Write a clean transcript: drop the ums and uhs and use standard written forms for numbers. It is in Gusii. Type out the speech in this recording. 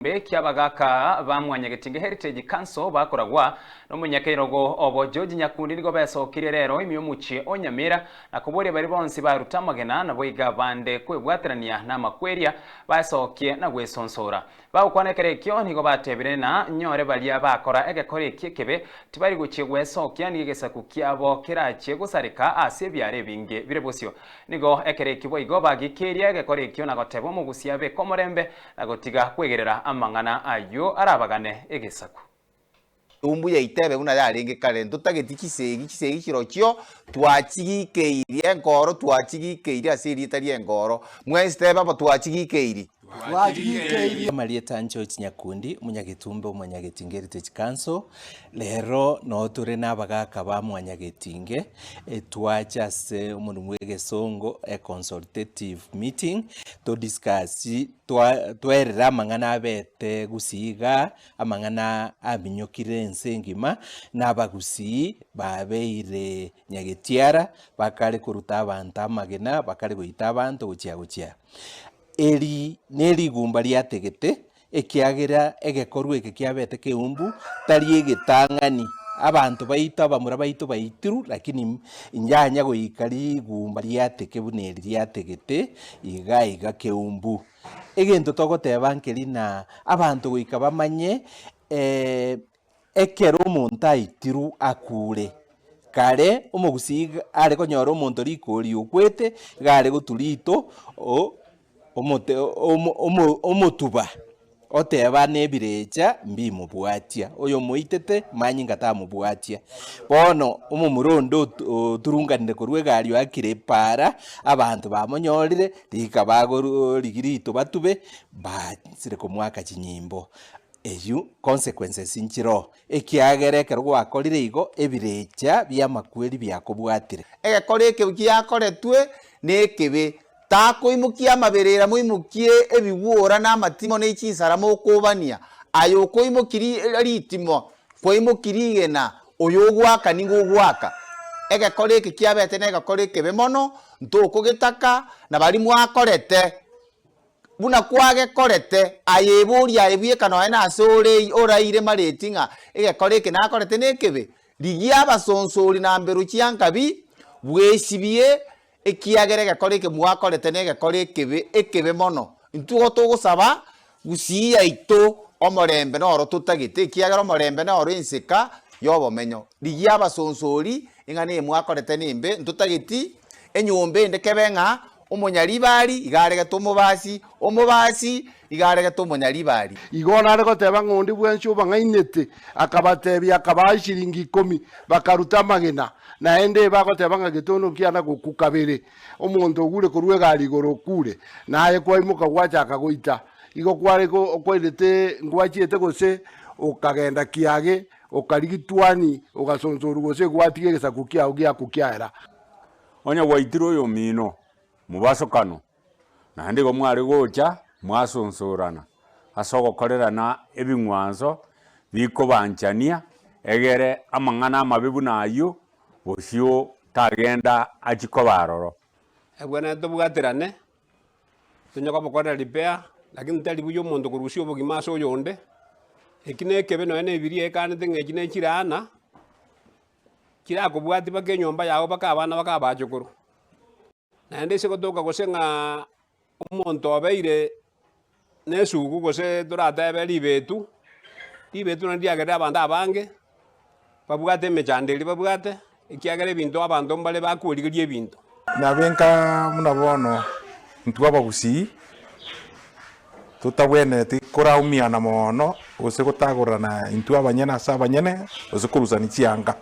Egekombe ki'abagaaka ba Mwanyagetinge Heritage Council bakoragwa nomonyakeirogo obo George Nyakundi nigo besokirie rero ime y'omochie o Nyamira na koboria baria bonsi baruta amagena naboigo abande kwebwaterania namakweria baesokie na gwesonsora. Bagokwana ekero ekio nigo batebire na nyore baria bakora egekora eki ekebe tibari gochia gwesokia nigo egesaku kiabo kerachie gosareka ase ebiare ebinge bire bosio. Nigo ekero ekio boigo bagikeria egekora ekio na goteba omogusia abeke omorembe Na gotiga kwegerera amang'ana ayio arabagane egesaku. Eumbu yaito ebe buna yarenge kare, ntotageti chisegi, chisegi chirochio twachigikeirie, enkoro twachigikeirie ase erieta ri'enkoro. Mwensi teba bo twachigikeirie. Amarieta George Nyakundi, Omonyagetumbe o Mwanyagetinge Heritage Council, Rero noo tore na abagaka ba Mwanyagetinge, twacha ase omonwe bwa egesongo e consultative meeting, to discuss twerere amang'ana abete gusii igaa, amang'ana aminyokire ense engima, na abagusii babeire nyagetiara, bakare koruta abanto amagena, bakare goita abanto gochia gochia. Eri nerigumba riategete, ekiagera egekorwa eke kiabete keumbu, tari egetang'ani. Abanto baito, abamura baito baitirwe, lakini inchanya goika rigumba riateke buna eri riategete iga iga keumbu. Egento togoteba nkeri na abanto goika bamanye ekero omonto aitirwe akure, kare omogusii iga are konyora omonto rikori okwete, iga are gotwa rito o omote omo omo omotuba, oteba na ebirecha mbimobwatia, oyomoitete manyinga tamobwatia. Bono omomura onde ot oturunganire korwa egari oakire epaara, abanto bamonyorire, rika bagoru rigia rito batube, baanchire komoaka chinyimbo. Eyio consequences nchiroo, ekiagera ekero gwakorire igo, ebirecha bi'amakweri biakobwatire. Egekora ekebe giakoretwe nekebe, takoimokia amaberera moimokie ebigwora na amatimo ne chinsara mokobania. Aye okoimokia ritimo, kwaimokia rigena, oyo ogoaka nigo ogoaka. Egekora eke kiabete negekora ekebe mono, ntokogetaka, na baria mwakorete. Buna kwagekorete, aye eboria aye bweka nonya nase ore oraire mareti ng'a egekora eke nakorete nekebe, rigia abasonsori na mberu chiankabi, bwesibie, ekiagera egekora eke mwakorete negekora ekebe, ekebe mono. Intwe igo togosaba gusii yaito omorembe noro totagete, ekiagera omorembe noro enseka y'obomenyo. Rigia abasonsori ing'ana eye mwakorete nembe, ntotageti enyomba ende kebe ng'a Omonyaribari iga aregete omobasi, omobasi iga aregete omonyaribari. Igo nare goteba ng'a onde bwensi obang'ainete, akabatebia, akabaa eshiringi ikomi, bakaruta amagena. Naende bagoteba ng'a getondo nkiana gokwa kabere, omonto ogure korwa egari igoro okure, naye kwaimoka gwachaka goita. Igo kware kwairete ngwachiete gose okagenda kiage, okarigia twani, ogasonsorwa gose gwatiga egesaku kiao giakwa kiaera. Onye gwaitirwe oyomino mobasokano, naende igo mware gocha mwasonsorana ase ogokorerana ebing'wanso bikobanchania, egere amang'ana amabe buna ayio bosio tagenda achie koba aroro. Ebwenerete tobwaterane, tonye kobokorera repair, lakini tari buya omonto korusia obogima ase oyonde, eki na ekebe nonya na ebiria ekanete ng'a echi ne chiraana. Chirakobwatie mpaka enyomba yao mpaka abana mpaka abachokoro. Naende ase gotoka gose ng'a omonto obeire na esugu gose toratebe ribetu, ribetu nario riagerire abanto abange babwate emechando eria babwate, ekiagera ebinto abanto mbare bakwerigeria ebinto. Nabe nka buna bono intwe abagusii totabwenereti koraumiana mono gose gotagorana intwe abanyene ase abanyene gose korusani chianga.